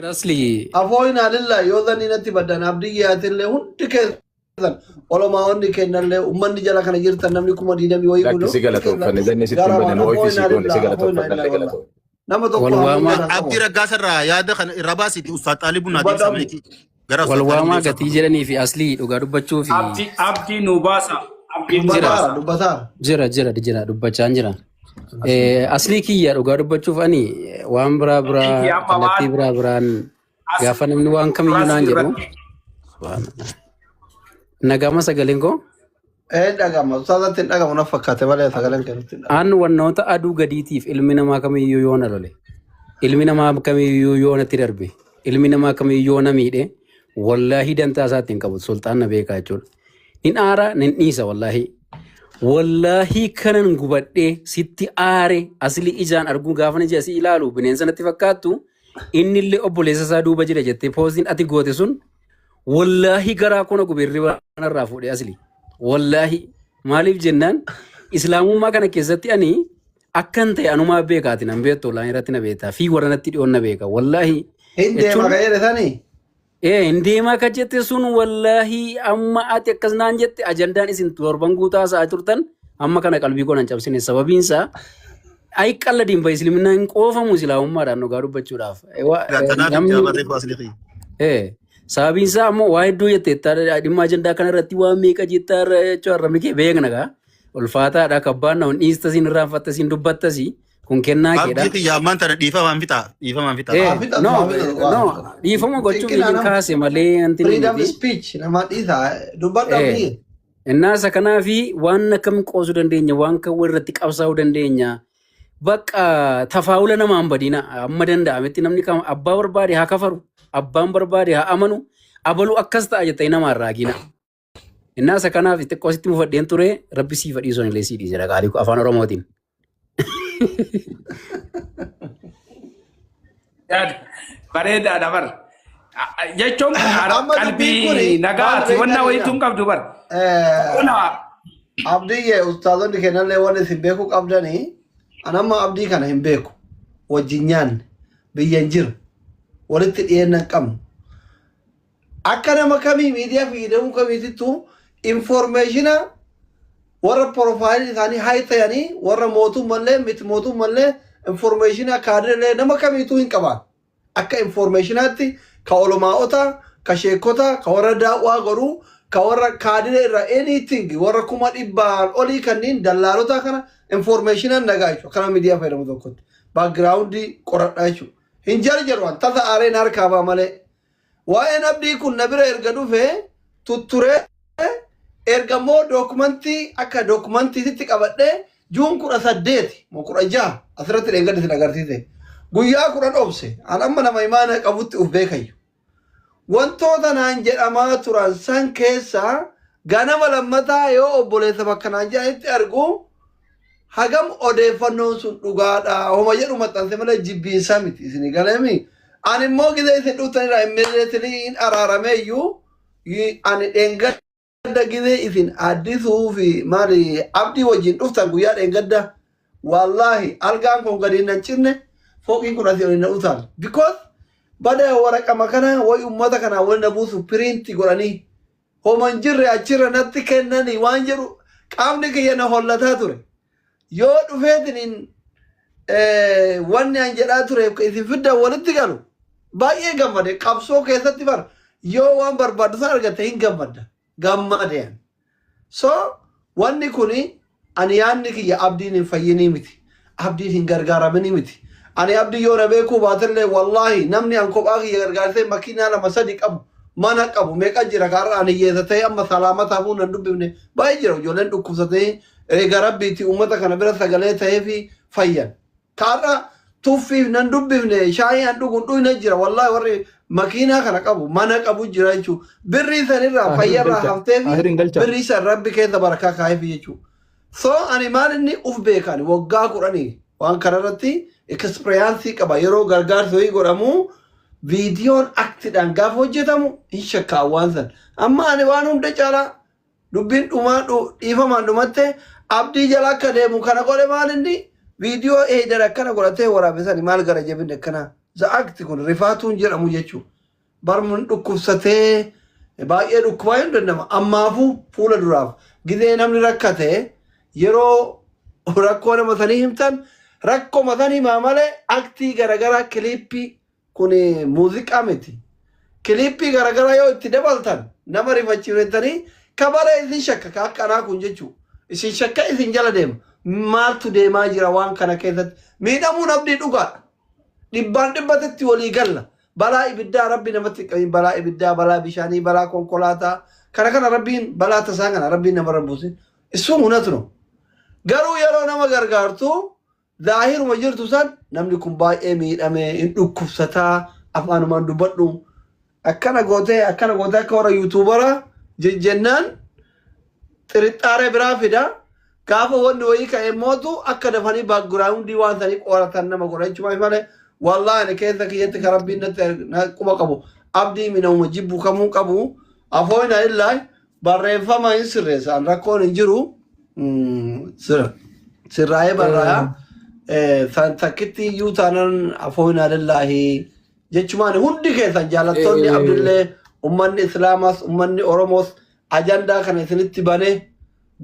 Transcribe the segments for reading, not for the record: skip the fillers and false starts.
Firasli Afooyinaa lillaa yoo zanni natti baddan abdii yaatillee hundi keessan olomaa'onni kennallee ummanni jala kana jirtan namni 20,000 wayii kun Lakki si hundi keessan galatooffanne zanni sitti hin gara banne waan nu ofiisii afooyinaa goone si lillaa afooyinaa galatooffanne lillaa wallah. galatooffanne. Nama tokko wal hafuun waamaa garaa Abdii qabu. Raggaasarraa yaada kana irra baasiiti Ustaaz Xaalibuu naa Dubbadhu deebisa abdii. meetii. Gara wal Ustaaz Xaalibuu waamaa deebisa. gatii jedhanii fi aslii dhugaa dubbachuu fi Abdii abdii nu baasa. Abdii nu jira Dubbataara baasa. dubbataara. jira jira jira dubbachaan jira. Aslii kiyya dhugaa dubbachuuf ani waan biraa Abdii biraa kiyya amma kallattii waan biraa biraan as gaafa namni waan kamiyyuu naan asii jedhu irratti subhaanallah. Nagama sagaleen koo Ee dhagama. Ustaazatti hin dhagamu na fakkaate malee sagaleen keessatti hin dhagamu. An wannoota aduu gadiitiif ilmi namaa kamiyyuu yoo na lole, ilmi namaa kamiyyuu yoo natti darbe, ilmi namaa kamiyyuu yoo na miidhe, wallaahi dantaa isaatti hin qabu. Sulxaan na beekaa jechuudha. Nin aara, nin dhiisa wallaahi. Wallaahi kanan gubadhee sitti aare asli ijaan arguu gaafa ija si ilaalu bineensa natti fakkaattu inni illee obboleessa isaa duuba jira jettee poostiin ati goote sun wallaahi garaa koo na gube hirriba narraa fuudhe asli. Wallaahi maaliif jennaan islaamummaa kana keessatti ani akkan ta'e anumaa beekaati nan beektu olaan irratti na beektaa fi warra natti dhiyoon na beeka. Wallaahi Hin deema jechuun kan jedhe sanii. ee hin deemaa kan jette sun wallaahi amma ati akkas naan jette ajandaan isin torban guutaa sa'aa turtan amma kana qalbii koo nan cabsine sababiin isaa ay qalladiin ba islaaminaa hin qoofamu islaamummaadhaan dhugaa dubbachuudhaaf. Tanaaf Namni jaabarree baasni. Sababiin isaa ammoo waa hedduu jette dhimma ajandaa kana irratti waa meeqa jettaa irra jechuun arrabni kee beekna gaa. Ulfaataadha kabbaan na dhiista siin irraanfatta siin dubbattas kun kennaa keedha. Abdii kiyya ammaan tana dhiifamaan fixaa. Dhiifamaan fixaa. Haa fixatu No haa fixatu no waa fixatu. dhiifama gochuuf Xiqqina isin nama. kaase malee wanti ni Freedom miti. speech nama dhiisa. Dubbadhu Eh, abdii. Innaa isa kanaa fi waan akkam qoosuu dandeenya waan kan irratti qabsaa'uu dandeenya. Bakka tafaawula namaan badina amma danda'ametti namni kam abbaa barbaade haa kafaru abbaan barbaade haa amanu abaluu akkas ta'a jettee nama irraa gina. Innaa isa kanaaf xiqqoo sitti mufadheen ture rabbi sii fadhii sun illee sii dhiisera qaalii koo afaan Oromootiin. Yaada bareedaadha bar. Jechuun Amma dubbiin qalbii kuni maal nagaati beektaa wanna keenya? wayituu hin qabdu bar. Kuna Abdiyyee ustaazonni kennallee waan isin beekuu qabdanii an amma abdii kana hin beeku. Wajjin nyaanne biyya hin jiru. Walitti dhiyeenya hin qabnu. Akka nama kamii miidiyaa fayyadamuu kamiitittuu informeeshina warra profaayilii isaanii haay ta'anii warra mootummallee miti mootummallee informeeshina kaadireelee nama kamiituu hin qaban. Akka informeeshinaatti ka olomaa'ota, ka sheekota, ka warra daawwaa godhuu, ka warra kaadiree irraa anything warra 100,000 olii kanneen dallaalota kana informeeshinaan nagaa jechuudha. Kana miidiyaa fayyadamu tokkotti. Baakgiraawundii qoradhaa jechuudha. Hin jarjaru an tasa aareen harkaa ba'a malee. Waa'een abdii kun na bira erga dhufee tutturee erga immoo dookumantii akka dookumantiitti qabadhee juun 18 moo 16 asirratti dheengadde isin agarsiise. Guyyaa 10 obse an amma nama imaana qabutti uf beekayyu. Wantoota naan jedhamaa turan san keessaa ganama lammataa yoo obboleessa bakka naan jedhanitti argu hagam odeeffannoon sun dhugaadha homa jedhu maxxanse malee jibbiinsaa miti isin galeemi. Ani immoo gizee isin dhuftanirraa immediately hin araaramee iyyuu ani dheengadda gizee isin addisuu fi maali abdii wajjin dhuftan guyyaa dheengadda wallaahi algaan kun gadi hin cinne fooqiin kun asii ol hin utaal because bada waraqama kana way ummata kana wal na buusu piriinti godhanii homa hin jirre achirra natti kennanii waan jedhu qaamni kiyya na hollataa ture. Yoo dhufeetiniin wanni an jedhaa ture isin fiddan walitti galu baay'ee gammade qabsoo keessatti bar yoo waan barbaaddu san argatte hin gammadda gammade an. So wanni kuni ani yaadni kiyya abdiin hin fayyinii miti. Abdiin hin gargaaraminii miti. Ani abdii yoo na beekuu baatellee wallaahi namni an kophaa kiyya gargaarsee makiinaa lama sadi qabu mana qabu meeqa jira kaarra ani hiyyeessa ta'ee amma salaamata hafuu nan dubbifne baay'ee jira ijoolleen dhukkubsatee eega rabbiiti uummata kana bira sagalee ta'ee fi fayyan. Kaarra tuffiif nan dubbifne shaayii an dhugu hin dhuyne jira wallahi warri makiinaa kana qabu mana qabu jira jechuudha. Birrii sanirraa Ahirin fayyarraa galcha. haftee fi Ahirin galcha. birrii san rabbi keessa barakaa kaa'eefi jechuudha. So ani maal inni uf beekan waggaa 10 waan kanarratti ekspiriyaansii qaba yeroo gargaarsi wayii godhamu viidiyoon aktidhaan gaafa hojjetamu hin shakkaa waan san. Amma ani waan hunda caalaa Dubbiin dhumaa dhiifamaan dhumatte abdii jala akka deemu kana godhe maal inni viidiyoo eeydar akkana godhatee waraabe sani maal gara jabinni akkanaa Za'aakti kun rifaatuun jedhamu jechuudha. Barmuun dhukkubsatee baay'ee dhukkubaa hin danda'ama. Ammaafuu fuula duraaf gizee namni rakkate yeroo rakkoo nama sanii himtan rakkoo san himaa malee aktii garaagaraa kiliippii kun muuziqaa miti. Kiliippii garaagaraa yoo itti dabaltan nama rifachiiftanii kabara isin shakka ka akkanaa kun jechuudha. Isin shakka isin jala deema. Maaltu deemaa jira waan kana keessatti? Miidhamuun abdii dhugaadha. Dhibbaan dhibbatatti walii galla. Balaa ibiddaa rabbi namatti hin qabin. Balaa ibiddaa, balaa bishaanii, balaa konkolaataa. Kana kana rabbiin balaa tasaa kana rabbiin namarra hin buusin. Isuun hunatu no. Garuu yeroo nama gargaartu zaahiruma jirtu san namni kun baay'ee miidhame hin dhukkubsataa afaanumaan dubbadhu. Akkana gootee akkana gootee akka warra yuutuubara jennaan xirixxaaree biraa fida. Gaafa wanni wayii ka'e mootu akka dafanii background waan sanii qoratan nama godha jechuudha malee wallaahi ani keessa kiyyatti kan rabbiin natti na quba qabu abdii minamuma jibbu kamuu qabu afooyna illaa barreeffama hin sirreessa an rakkoon hin jiru sirraa'ee barraa'a san takkitti iyyuu taanaan afooyna lillaahi jechumaan hundi keessan jaalattoonni abdillee ummanni islaamaas ummanni oromoos ajandaa kana isinitti banee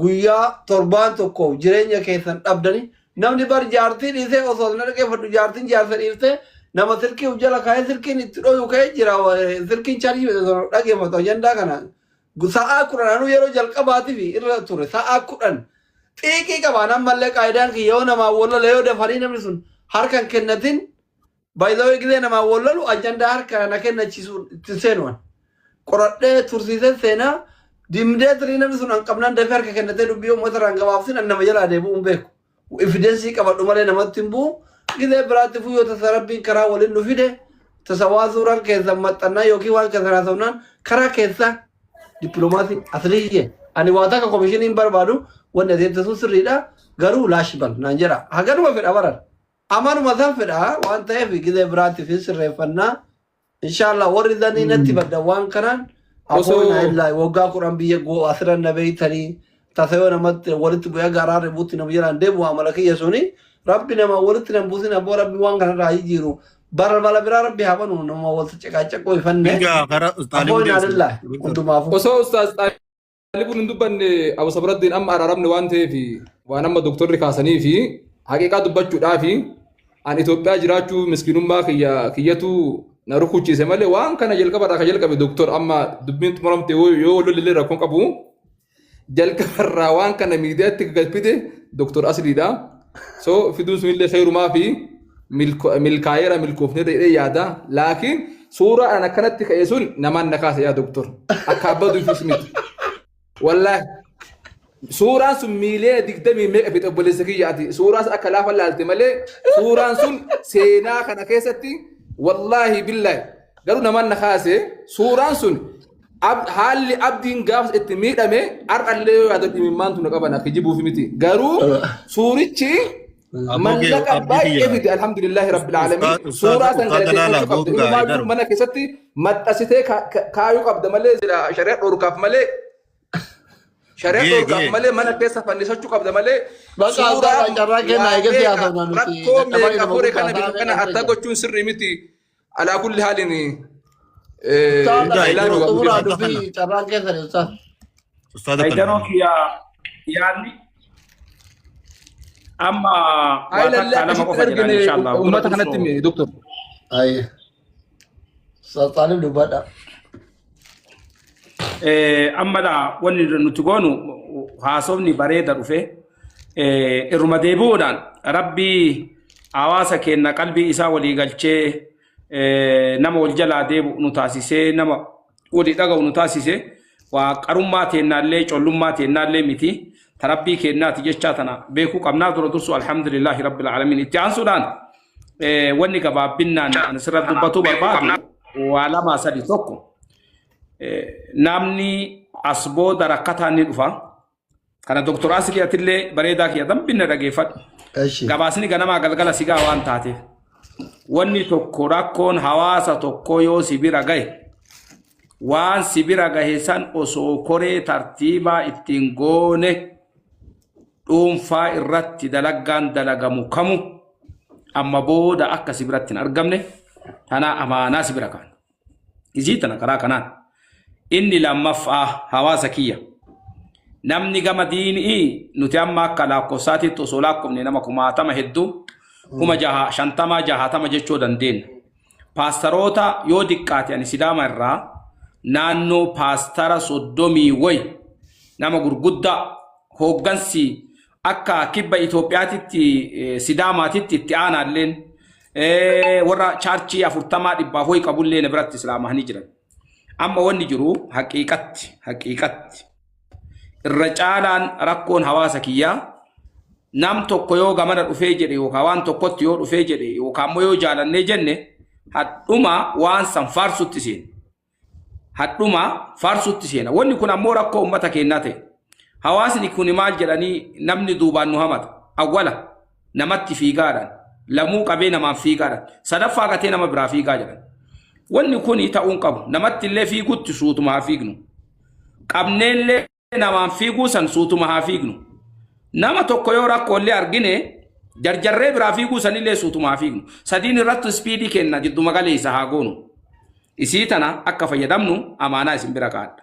guyyaa torbaan tokkoof jireenya keessan dhabdanii namni bar jaartii dhiisee osoo na dhaggeeffadhu jaartiin jaarsa dhiiftee nama silkii uf jala kaa'ee silkiin itti dhoyu ka'ee jira silkiin chaarjii osoo dhaggeeffatu ajandaa kana sa'aa 10 anuu yeroo jalqabaatiif irra ture sa'aa 10 xiiqii qabaan ammallee qaayidaan kiyya yoo namaa wallole yoo dafanii namni sun harka hin kennatin baay'ee gisee namaa wallalu ajandaa harka na kennachiisu itti seenuwan qoradhee tursiisee seenaa dimdee tirii namni sun an qabnaan dafee harka kennatee dubbii uummata irraan gabaabsin an nama jalaa deebi'uu hin beeku. Evidence qabadhu malee namatti hin bu'u. Gisee biraatti fuyyoo tasa rabbiin karaa waliin nu fide tasa waa suuraan keessan maxxannaa yookiin waan keessan haasofnaan karaa keessa dippiloomaasii asliyyee ani waa takka komishinii hin barbaadu wanni adeemsa sun sirriidha garuu laash bal naan jedha haganuma fedha baran amanuma san fedha waan ta'eef gisee biraatti fi sirreeffannaa. Inshallah warri zanii natti badda waan kanaan Osoo afoo illaa waggaa 10 biyya goo asirra na beeytanii tasa yoo namatti walitti bu'ee garaa ribuutti nama jalaan deemu amala kiyya suni rabbi nama walitti nan buusin abboo rabbi waan kanarraa jijjiiru balbala biraa rabbi haa banu nama walitti caqaacaqoo ifanne Mirga karaa afoo Xaalibu inaa deemsa. lillah hundumaafuu. Osoo Ustaaz Xaalibuun hin dubbanne Abu Sabraddiin amma araaramne waan ta'eef waan amma doktorri kaasanii fi haqiiqaa dubbachuudhaa fi an Itoophiyaa jiraachuu miskiinummaa kiyya kiyyatu na rukuchiise malee waan kana jalqabarraa kan jalqabe doktor amma dubbiin xumuramte yoo wal lollee rakkoon qabu jalqabarraa waan kana miidiyaatti gad fide doktor Asliidha. So fiduun sunillee kheyrumaa fi milkaa'eera milkoofneerra jedhee yaada. Laakiin suuraa an akkanatti ka'e sun namaan na kaase yaa doktor. Akka abbaduufis miti. Wallaahi. Suuraan sun miiliyoona digdamii meeqa fixe obboleessa kiyya ati. Suuraa san akka laafa laalte malee suuraan sun seenaa kana keessatti wallaahi billaahi. Garuu namaan na kaase suuraan sun Haalli abdiin gaafas itti miidhame har'allee yoo yaadadhu imimmaantu na qabana kijibuuf miti. Garuu suurichi Aboo kee mallaqa abdii baay'ee kiyya. fide alhamdulillahi rabbil Ustaaz aalamiin. ustaaz Suuraa san ustaaza laalaa galateeffachuu qabda. boogaa Inumaayyuu darbu. mana keessatti maxxasitee kaayuu qabda malee sila shari'a dhorkaaf malee shari'a Gee dhorkaaf gee. malee mana keessa fannisachuu qabda malee Bakka suuraa ustaaza carraa kennaa waa eegatti meeqa haasofna nuti rakkoo dadhabaa meeqa nama fure guddaa kana bifa sa'a kana meeqa attaa jira. gochuun sirrii miti. Alaa kulli haalin Ustaaza Mirga I love yeroo you xumuraa ustaaza kana. dubbii carraan keessani ustaaza. Ustaaza kana. Haydaroo kiyya yaadni amma waa Haayilallee takka lama akkasitti qofa jedhaan argine inshallah dura uummata kanatti dursoo hime doktor. Ayi. Ustaaz Xaalib dubbadha. Amma dha wanni nuti goonu haasofni bareeda dhufe irruma deebi'uudhaan rabbii hawaasa keenya qalbii isaa walii galchee nama wal jalaa deebi'u nu taasisee nama walii dhaga'u nu taasise waa qarummaa teennaallee collummaa teennaallee miti ta rabbii keennaati jechaa tana beekuu qabnaa dura dursu alhamdulillaahi rabbil aalamiin itti aansuudhaan wanni gabaabbinnaan ani sirra dubbatuu barbaadu waa lamaa sadi tokko namni as booda rakkataan ni dhufa. Kana Doktor Aslii atillee bareedaa kiyya dambinna dhageeffadhu. Eshi. Gabaasni ganamaa galgala sigaa waan taateef. Wanni tokko rakkoon hawaasa tokkoo yoo si bira gahe waan si bira gahe san osoo koree tartiibaa ittiin goone dhuunfaa irratti dalaggaan dalagamu kamu amma booda akka si biratti hin argamne. Tana amaanaa si bira kaan. Isii tana karaa kanaan. Inni lammaffaa hawaasa kiyya. Namni gama diinii nuti amma akka lakkoofsaatitti osoo lakkoofne nama kumaatama hedduu 60,000 60,000 jechuu dandeenya. Paastaroota yoo diqqaate ani Sidaama irraa naannoo paastara 30 wayi nama gurguddaa hooggansi akka kibba Itoophiyaatitti Sidaamaatitti itti aanaalleen warra chaarchii 40 dhibbaaf wayi qabullee na biratti islaamahanii jiran. Amma wanni jiru haqiiqatti haqiiqatti irra caalaan rakkoon hawaasa kiyyaa nam tokko yoo gamana dhufee jedhe yookaan waan tokkotti yoo dhufee jedhe yookaan immoo yoo jaalannee jenne hadhuma waan san faarsutti seena. Hadhuma faarsutti seena. Wanni kun ammoo rakkoo uummata keenyaa ta'e. Hawaasni kun maal jedhanii namni duubaan nu hamata. Awwala namatti fiigaadhaan lamuu qabee namaan fiigaadhaan sadaffaa gatee nama biraa fiigaa jedhan. Wanni kun ta'uu hin qabu. Namatti illee fiigutti suutuma haa fiignu. Qabneellee namaan fiiguu san suutuma haa fiignu. Nama tokko yoo rakkooillee argine jarjarree biraa fiiguu sanillee suutuma haa fiignu. Sadiin irratti ispiidii kenna jidduma galeessa haa goonu. Isii tana akka fayyadamnu amaanaa isin bira kaa'adha.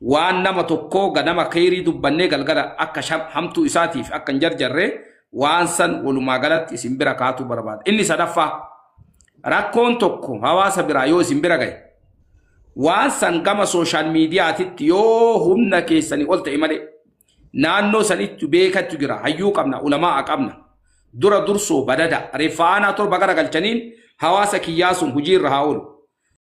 Waan nama tokkoo ganama kheyrii dubbannee galgala akka hamtuu isaatiif akka hin jarjarre waan san walumaa galatti isin bira kaa'atuu barbaada. Inni sadaffaa rakkoon tokko hawaasa biraa yoo isin bira gahe waan san gama sooshaal miidiyaatitti yoo humna keessanii ol ta'e malee naannoo sanitti beekattu jira hayyuu qabna ulamaa qabna dura dursoo badada reeffa aanaa 7 gara galchaniin hawaasa kiyyaa sun hujii irra haa oolu.